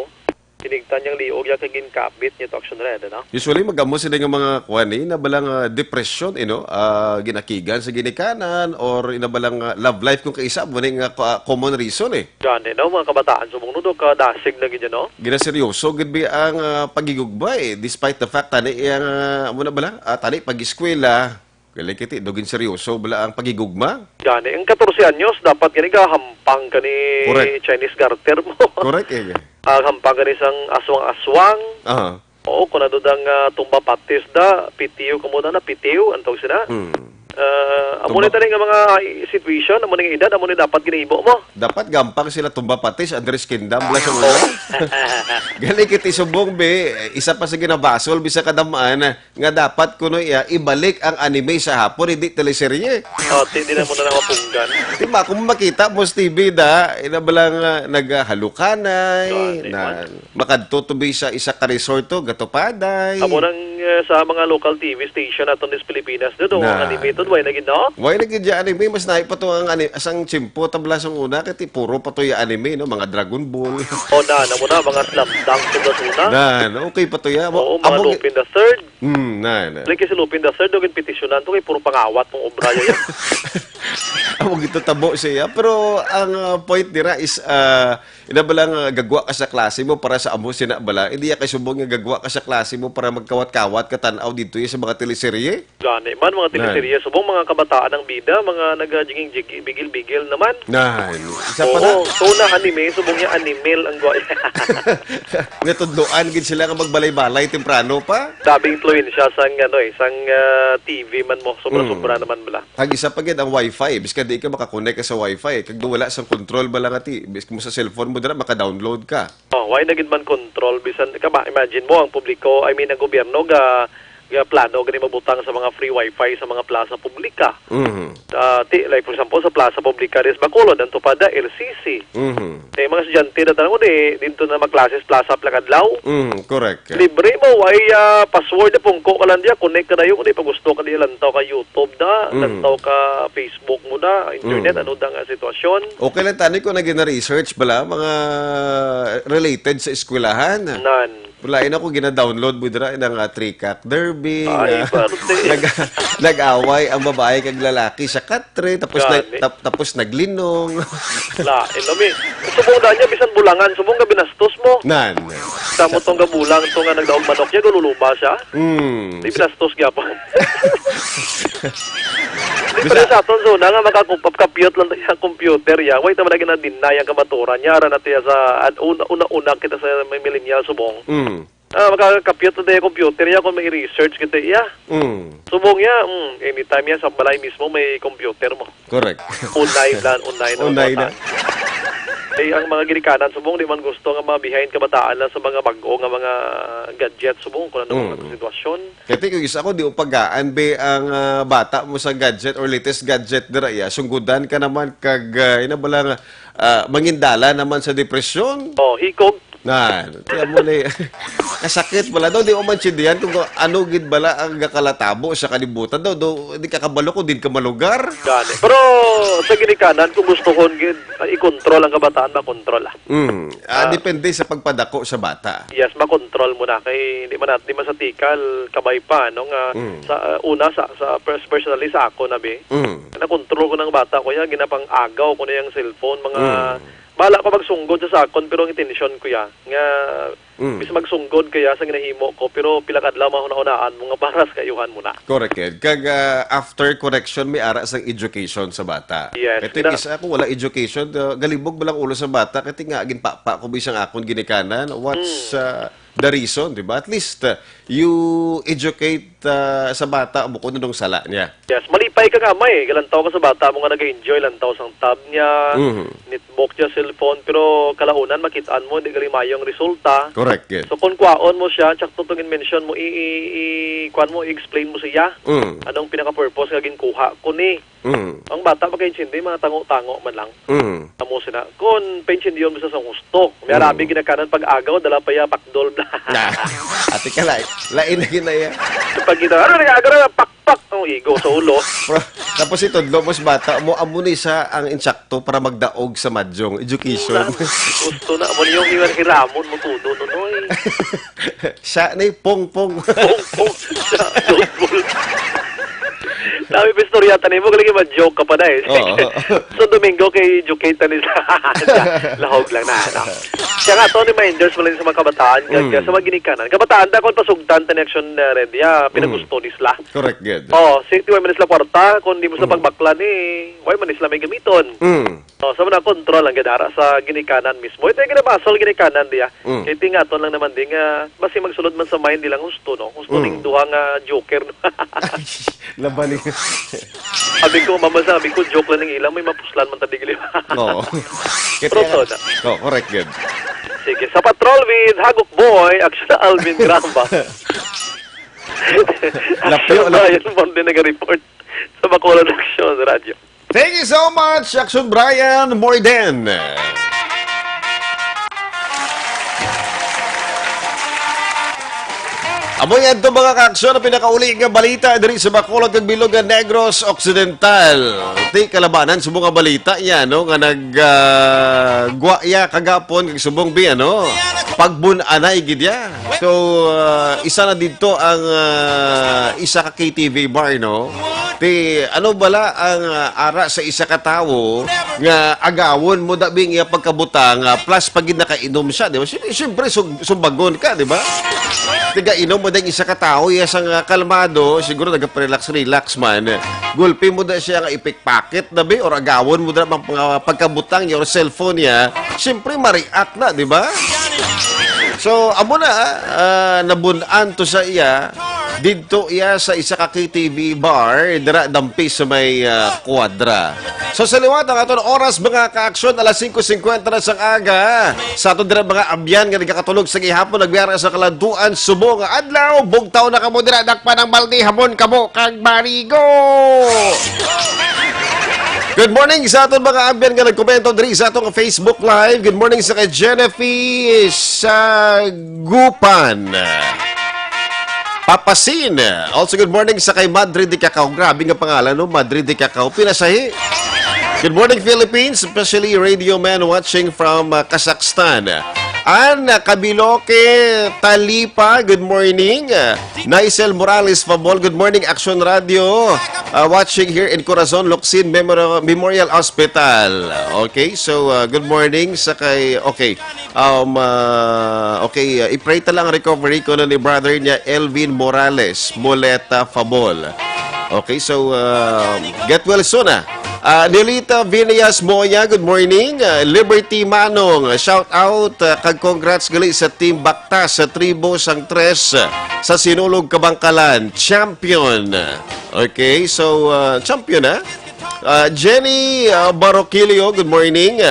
Hinigtan niyang liog ya kay ginkabit niya to, Action Red, ano? Usually, mag-amo sila nga mga kuwan, eh, na balang, ah, depression, eh, no? Ah, ginakigan sa ginikanan or ina balang, ah, love life kung kaisa mo ni nga, ah, common reason, eh. Gani, no? Mga kabataan, subong no, do, kadasig na gid, no? Ginaseryoso gid bi ang, ah, paghigugma, eh, despite the fact tani iyang, ah, amo na bala, ah, tani pag-eskwela, gali kiti, do ginseryoso bala ang paghigugma. Gani, ang katorse anyos, dapat gani gahampang ka ni Correct. Chinese garter mo. Correct, eh. Ah, hampang ka ni sang aswang-aswang. Aha. Oo, kung ano dang, ah, tumba patis da, pitiw ka muna na, pitiw, antog sina. Hmm. Ah, amo Tumba- ni tani nga mga situation, amo ni nga edad, amo ni dapat ginaibo mo. Dapat gampang sila tumba patis, Andres Quindam, bala sa una. Gali kiti subong, be, isa pa sa ginabasol, bisa kadamaan, nga dapat kuno iya ibalik ang anime sa hapon, hindi teleserye. Oh, ti, di na mo na lang mapunggan. Di ba, kung makita mo sa T V da, ina ba lang, ah, naghalukanay, Gani na man. makadto to be sa isa ka resort to, gatupaday. Amo nang, eh, sa mga local T V station aton dis Pilipinas, do, do, Na. anime to, way na gid, no? Way na gid ya anime, mas naay pa to ang ani-, asang tiyempo, tabla sang una, kay ti puro pa to ya anime, no? Mga Dragon Ball. Oh, na, na mo na, mga Slam Dunk, sa una. Na, na, okay pa to ya. Oo, mga Amo gi- Lupin the Third. Hmm, na, na. Like si Lupin the Third, daw ginpetisyonan to kay puro pangawat tong obra niya. Amo gito tabo siya. Pero ang, ah, point dira is, ah, ina ba lang, ah, gagwa ka sa klase mo para sa amo sina bala? Hindi ya kay subong nga gagwa ka sa klase mo para magkawat-kawat ka tan-aw dito ya sa mga teleserye? Gani man, mga Na. teleserye. Subong mga kabataan ang bida, mga nagajiging-jigi-, bigil-bigil naman. Na, isa pa Oo, na. so na anime, subong niya animal ang gwa-, Natudloan gid sila nga magbalay-balay temprano pa. Grabe influensya sang, ano, eh, sang, ah, T V man mo. Sobra-sobra Mm. naman bala. Kag isa pa gid ang wifi, bisan di ka makakonek ka sa wifi, kag wala sang control bala nga ti, bisan mo sa cellphone mo dira maka-download ka. Oh, why na gid man control bisan ka ba, imagine mo ang publiko, I mean ang gobyerno ga, ga plano gani mabutang sa mga free wifi sa mga plaza publika. Mhm. Ah, ti, like for example sa plaza publika dis Bacolod, ang tupada L C C. Mhm. Eh, mga estudyante na tanong di, dito na magklases plaza pila kadlaw. Mhm, correct. Libre mo, way, ah, password, pungko ka lang diya, connect ka na yun, di pa gusto ka diya, lantaw ka YouTube na, Mm. lantaw ka Facebook mo na, internet, Mm. ano da nga sitwasyon. Okay lang tani kung naging na-research bala, mga related sa eskwelahan. Nan. Wala, yun ako, gina-download mo dira, nga Trick Derby, Ay, nga parte. nag-, nag-away ang babae kag lalaki sa katre, tapos na, Gani. tap-, tapos naglinong. Lain, lami. Subong da niya, bisan bulangan, subong nga binastos mo. Nan. Sa mo tong gabulang, to nga nagdaog manok niya, gululuba siya. Mm. Di binastos gyapon. Di Bisa- pala sa aton zona nga makakupap-, kapyot lang tayo ang computer, ya. Wait naman lagi na deny ang kamaturan niya. Ara na tayo sa, at una, una, una kita sa may millennial subong. Mm. Ah, makakapyot na tayo computer ya kung may research kita iya. Mm. Subong ya, mm, anytime ya sa balay mismo may computer mo. Correct. Unay lang, unay na Unay mga na. bata. Eh, ang mga ginikanan subong di man gusto nga mga behind kabataan lang sa mga bag-o nga mga gadget subong kung ano Mm. ang sitwasyon. Kaya tingin isa ko, di upagaan be ang, ah, bata mo sa gadget or latest gadget dira iya. Sunggudan ka naman kag, ah, ina ba lang, ah, mangindala naman sa depresyon. Oh, hikog. Na, tiyan mo ni, kasakit bala daw, di mo maintindihan kung ano gid bala ang gakalatabo sa kalibutan daw, daw, di ka kabalo kung din ka malugar. Gani. Pero sa ginikanan, kung gustohon gid, ah, i-control ang kabataan, makontrol, ah. Mm. Ah, Ah. depende sa pagpadako sa bata. Yes, makontrol mo na. Kay di man nat-, di man sa tikal, kabay pa, no, nga Mm. sa, ah, una, sa, sa pers-, personally sa ako na, be. Mm. Nakontrol ko ng bata ko, ya, ginapang-agaw ko na yung cellphone, mga Mm. Bala ko magsunggod sa sakon, pero ang intensyon ko ya, nga Mm. bis magsunggod kaya sa ginahimo ko, pero pila kadlaw mahuna-hunaan mo nga para sa kaayuhan mo na. Correct, Ed. Kag, ah, after correction, may ara sang education sa bata. Yes, Kaya ito yung ina- isa ako, wala education, ah, galibog ba lang ulo sa bata? Kaya nga, ginpapa ko bisang akon ginikanan. What's, Mm. ah, the reason, di ba? At least, uh, you educate, uh, sa bata mo kung anong sala niya. Yes, malipay ka nga, May. Galantaw ka sa bata mo nga nag-enjoy, lantaw sang tab niya, Mhm. nitbok niya cellphone, pero kalaunan, makit-an mo, di gali mayo ang resulta. Correct, yes. So, kung kwaon mo siya, tsakto tong in-mention mo, i-, i-, i-, kwan mo, i-explain mo siya. Mm. Anong pinaka-purpose nga ginkuha ko ni? Mm. Ang bata makaintindi, mga tango-tango man lang. Mm. Amo sina. Kun paintindiyon mo sa sang husto. May Mm. arabi ginikanan pag-agaw, dala pa ya pakdol. Na, ate ka, lain, lain na gina ya. Pag kita, ano, nag-agaw na, pakpak ang igo sa ulo. Pro-, tapos itudlo mo sa bata mo, amo ni sa ang insakto para magdaog sa madyong education. Ulan. Gusto na, amo ni yung iwan hiramon mo tudo, no, noy. Siya ni pong, pong. Pong, pong. Siya, football. Dami pa istorya, tani mo, galing ma-joke ka pa na eh. Oo. So, Domingo kay educate na ni sa lahog lang na, ano. Siya nga, to, reminders mo lang sa mga kabataan, kag Mm. sa mga ginikanan. Kabataan, da, kung pasugtan, tani action, uh, ready, ah, Mm. pinagusto ni sila. Correct, good. Oh, si, ti, way man sila kwarta, kung di mo sa Mm. pagbakla ni, way man sila may gamiton. Mm. Oh, sa mga control ang gadara sa ginikanan mismo. Ito yung ginabasol ginikanan diya. Mm. Kay tingaton lang naman din nga, basi magsulod man sa mind nilang husto, no? Husto Mm. ning duha nga joker, no? Laban ni Sabi ko, mama, sabi ko, joke lang ning ilang, may mapuslan man tabi gali. Oo. Kaya Pero nga, so na. Oh, correct, good. Sige, sa patrol with Hagok Boy, action Alvin Gramba. Lapyo, lapyo. Brian Morde nag-report sa Bacolod Action Radio. Thank you so much, Action Brian Morden. Amo yan to, mga ka-aksyon, ang pinakauli nga balita diri sa Bacolod kag bilog nga Negros Occidental. Ti kalabanan sa mga balita yan, no, nga nag, ah, gwa ya kagapon kag subong bi, ano? Pagbun-anay gid ya. So, ah, isa na didto ang, ah, isa ka K T V bar, no? Ti, ano bala ang, ah, ara sa isa ka tawo nga agawon mo dabi ang iya pagkabutang, ah, plus pag nakainom siya, di ba? Siyempre, siyempre, sug-, sumbagon ka, di ba? Tiga inom mo ding isa ka tawo, iya sang, ah, kalmado, siguro nagpa-relax-relax man. Gulpi mo da siya nga ipikpakit, dabi, or agawon mo da ang mga pagkabutang niya or cellphone niya, siyempre, ma-react na, di ba? So, amo na, ah, nabun-an to sa iya, didto iya sa isa ka K T V bar, dira dampi sa may, ah, Quadra. So, sa liwat ang aton oras, mga ka-aksyon, alas singko singkwenta na sang aga. Sa aton dira mga abyan nga nagakatulog sa gihapon, nagbiara sa kalantuan, subong nga adlaw, bugtaw na kamo dira, dakpan ang balde, hamon kamo, kag marigo. Good morning sa aton mga abyan nga nagkomento diri sa atong Facebook Live. Good morning sa kay Jennifer Sagupan. Papasin. Also, good morning sa kay Madre de Cacao. Grabe nga pangalan, no? Madre de Cacao. Pinasahi. Good morning, Philippines, especially Radio Man watching from, uh, Kazakhstan. Ann Kabiloke Talipa, good morning. Nicel Morales Fabol, good morning, Action Radio. Uh, watching here in Corazon, Locsin Memorial, Memorial Hospital. Okay, so, uh, good morning sa kay, okay, um, uh, okay, uh, i-pray ta lang ang recovery ko na ni brother niya, Elvin Morales Moleta Fabol. Okay, so, uh, get well soon, ah. Ah, Nelita Vineas Moya, good morning. Ah, Liberty Manong, shout out, ah, kag congrats gali sa Team Baktas sa Tribo sang Tres, ah, sa Sinulog, Kabangkalan. Champion. Okay, so, ah, champion, ah. Ah, Jenny, ah, Baroquillo, good morning.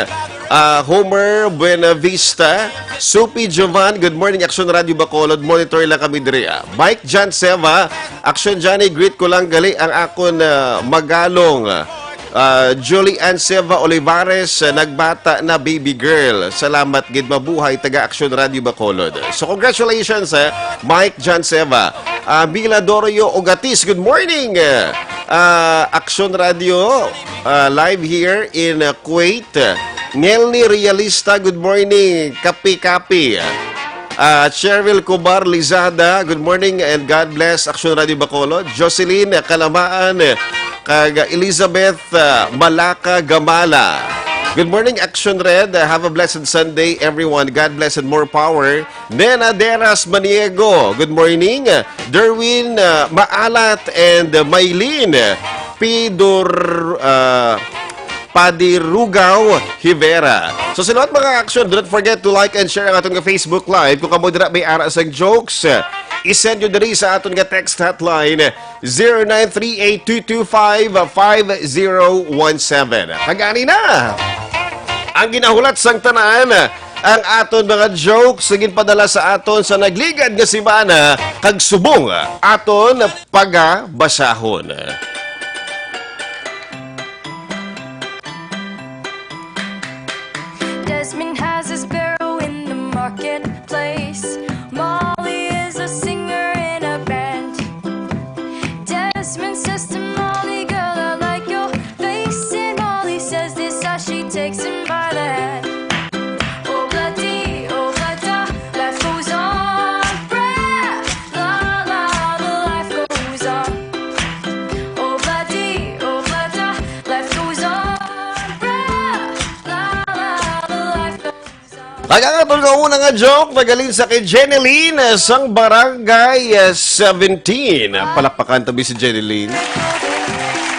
Ah, Homer Buenavista, Supi Jovan, good morning, Action Radio Bacolod, monitor lang kami diri, ah. Mike John Seva, Action Johnny, greet ko lang gali ang akon, ah, magalong. Ah, Julie Ann Seva Olivares, ah, nagbata na, baby girl. Salamat gid, mabuhay, taga Action Radio Bacolod. So, congratulations, ah, Mike John Seva. Ah, Mila Dorio Ogatis, good morning. Ah, Action Radio, ah, live here in, ah, Kuwait. Nelny Realista, good morning. Kapi-kapi. Ah, Cheryl Cobar Lizada, good morning and God bless, Action Radio Bacolod. Jocelyn Kalamaan, kag Elizabeth, ah, Malaka Gamala. Good morning, Action Red. Have a blessed Sunday, everyone. God bless and more power. Nena Deras Maniego, good morning. Derwin, ah, Maalat and, ah, Maylin. Pidor, ah, Padirugaw Hivera. So, sa lahat mga action, do not forget to like and share ang aton nga Facebook Live. Kung kamo dira may ara sang jokes, i-send nyo diri sa aton nga text hotline, zero nine three eight two two five five zero one seven. Kag ani na ang ginahulat sang tanan, ang aton mga jokes nga ginpadala sa aton sa nagligad nga semana, kag subong aton pagabasahon. Desmond has a sparrow in the marketplace. Molly is a singer in a band. Desmond says to Molly, "Girl, I like your face." And Molly says this as she takes him by the hand. Oh, bloody, oh, bloody, life goes on. Bra, la, la, the life goes on. Oh, bloody, oh, bloody, life goes on. Bra, la, la, the life goes on. Kag ang aton nga una nga joke, nagaling sa kay Jenny Lynn, sang Barangay, eh, seventeen. Palakpakan tabi si Jenny Lynn.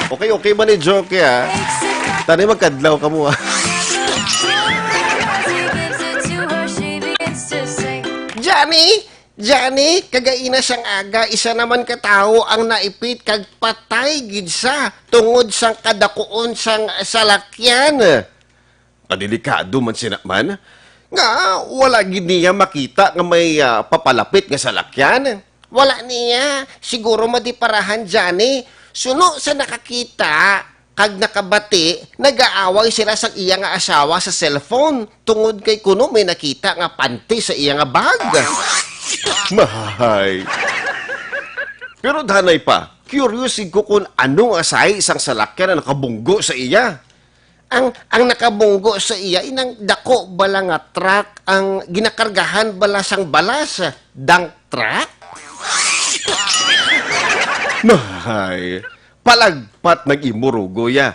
Okay, okay ba ni joke, ya? Tani magkadlaw ka mo, ah. Johnny, Johnny, kagaina sang aga, isa naman ka tawo ang naipit kag patay gid sa tungod sang kadakuon sang salakyan. Kadelikado man sina man, nga wala gid niya makita nga may, ah, papalapit nga salakyan. Wala niya, siguro madiparahan, Johnny. Suno sa nakakita kag nakabati, nagaaway sila sang iya nga asawa sa cellphone tungod kay kuno may nakita nga panty sa iya nga bag. Mahay. Pero danay pa, curious ko kung ano nga size sang salakyan ang nakabunggo sa iya. Ang, ang nakabunggo sa iya, inang dako bala nga truck, ang ginakargahan bala sang balas, dump truck? Mahay, palagpat nag-imurugo ya.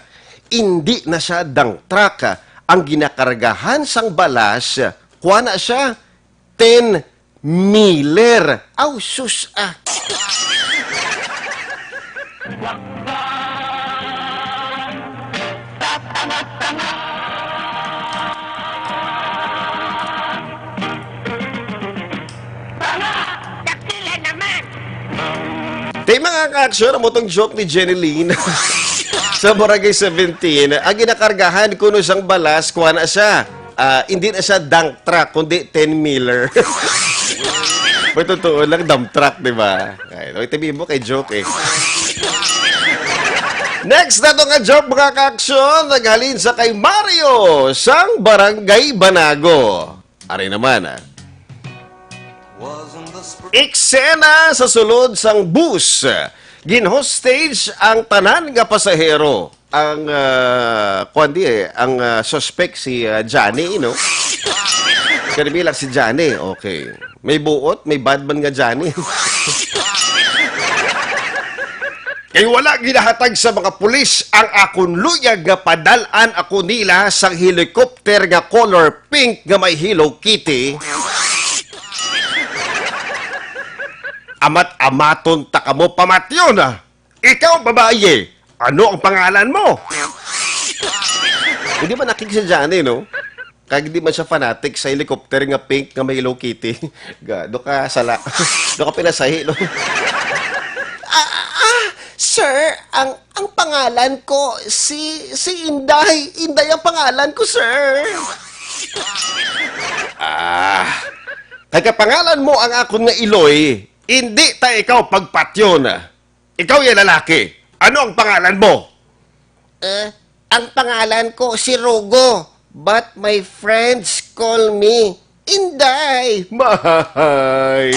Indi na siya dump truck, ang ginakargahan sang balas, kuha na siya, ten Miller. Aw, sus, ah. Tay, mga ka-action, amo tong joke ni Jenny Lynn sa Barangay seventeen. Ang ginakargahan kuno sang balas, kuha na siya. Ah, hindi na siya dump truck, kundi ten-wheeler. May totoo lang, dump truck, di ba? Ay, ito mo kay joke eh. Next na to nga joke, mga ka-action, naghalin sa kay Mario sang Barangay Banago. Ari naman, ah. Eksena sa sulod sang bus. Gin-hostage ang tanan nga pasahero. Ang, ah, kwan di eh, ang, ah, suspect si, ah, Johnny, no? Kani lang si Johnny, okay. May buot, may bad man nga Johnny. Kay wala ginahatag sa mga pulis ang akon luyag nga padal-an ako nila sang helicopter nga color pink nga may Hello Kitty. Amat-amaton ta kamo pamatyon, ah. Ikaw, babaye, ano ang pangalan mo? Hindi man nakig si Johnny, no? Kag di man siya fanatic sa helicopter nga pink nga may Hello Kitty. Ga, do ka sala. Do ka pinasahi, no? Ah, ah, sir, ang, ang pangalan ko si, si Inday. Inday ang pangalan ko, sir. Ah, kay kapangalan mo ang akon nga iloy, hindi ta ikaw pagpatyon. Ikaw ya lalaki, ano ang pangalan mo? Eh, ang pangalan ko si Rugo, but my friends call me Inday. Mahay.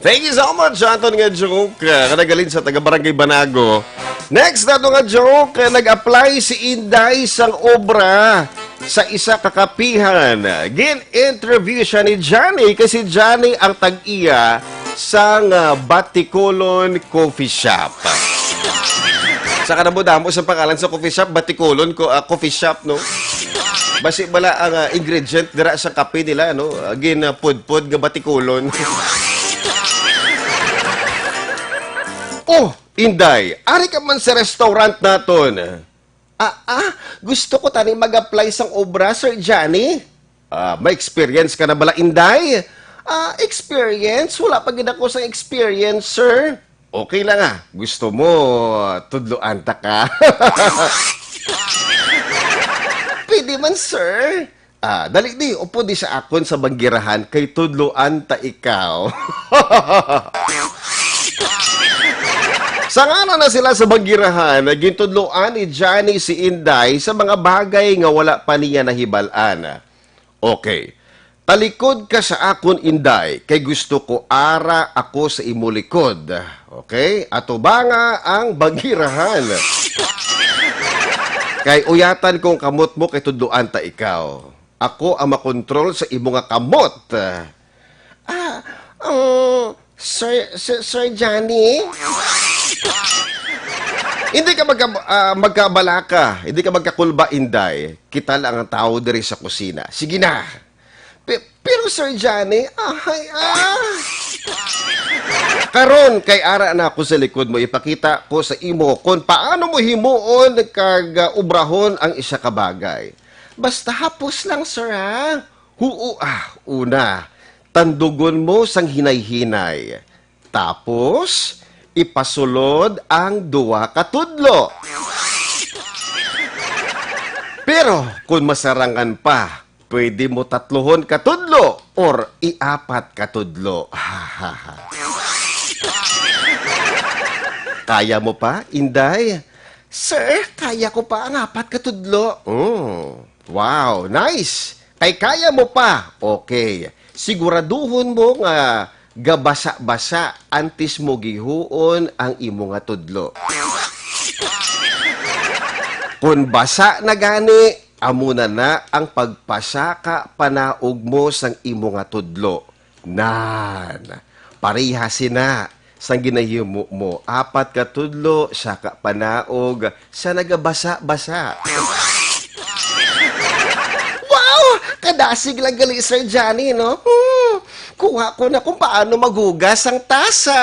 Thank you so much sa aton nga joke, ah, nga nagaling sa taga Barangay Banago. Next nato nga joke, ah, nag-apply si Inday sang obra sa isa ka kapihan. Gin-interview siya ni Johnny, kay si Johnny ang tag-iya sang, ah, Batikolon Coffee Shop. Nakanamo-damo sa pangalan sa coffee shop, batikulon ko, ah, coffee shop, no? Basi bala ang, ah, ingredient dira sa kape nila, no? Ah, ginapudpod nga batikulon. Oh, Inday, ari ka man sa restaurant naton. Ah, ah, gusto ko tani mag-apply sang obra, Sir Johnny. Ah, may experience ka na bala, Inday? Ah, experience? Wala pa gid ako sang experience, sir. Okay lang, ah. Gusto mo, tudloan ta ka? Pwede man, sir. Ah, dali di, upo di sa akon sa banggirahan kay tudloan ta ikaw. Sangana na sila sa banggirahan, gintudloan ni Johnny si Inday sa mga bagay nga wala pa niya nahibal-an. Okay. Talikod ka sa akon, Inday, kay gusto ko ara ako sa imo likod. Okay? Atubanga ang banggirahan. Kay uyatan kong kamot mo kay tudloan ta ikaw. Ako ang makontrol sa imo nga kamot. Ah, um, Sir, Sir, Sir Johnny? Hindi ka magka-, ah, magkabalaka. Hindi ka magkakulba, Inday. Kita lang ang tao diri sa kusina. Sige na. Pe-, pero, Sir Johnny, ahay, ah. Karon, kay ara na ako sa likod mo, ipakita ko sa imo kung paano mo himuon kag, ah, obrahon ang isa ka bagay. Basta hapos lang, sir, ha? Huo, ah, una, tandugon mo sang hinay-hinay. Tapos, ipasulod ang duha ka tudlo. Pero kung masarangan pa, pwede mo tatlohon ka tudlo or iapat ka tudlo. Kaya mo pa, Inday? Sir, kaya ko pa ang apat ka tudlo. Mm. Wow, nice! Kay kaya mo pa. Okay. Siguraduhon mo nga gabasa-basa antes mo gihuon ang imo nga tudlo. Kon basa na gani, amo na na ang pagpasaka panaog mo sang imo nga tudlo. Nan, pareha sina sang ginahimo mo. Apat ka tudlo, saka panaog sa nagabasa-basa. Wow! Kadasig lang gali, Sir Johnny, no? Hmm. Kuha ko na kung paano maghugas ang tasa.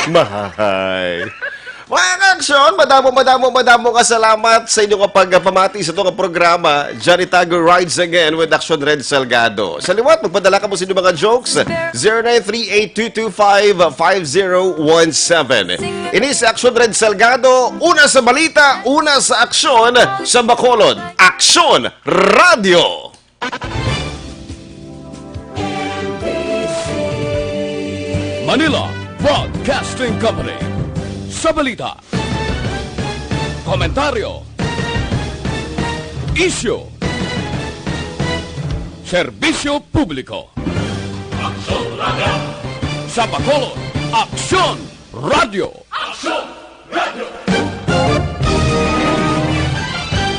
Mahahay. Mga ka-aksyon, madamo, madamo, madamo nga salamat sa inyo nga pagpamati sa itong programa. Johnny Tago rides again with Aksyon Red Salgado. Sa liwat, magpadala kamo sa inyong mga jokes. Zero nine three eight two two five five zero one seven. Ini si Aksyon Red Salgado, una sa balita, una sa aksyon, sa Bacolod. Aksyon Radio! Manila Broadcasting Company. Sa balita, komentaryo, isyu, serbisyo publiko. Aksyon Radio. Sa Bacolod, Aksyon Radio. Aksyon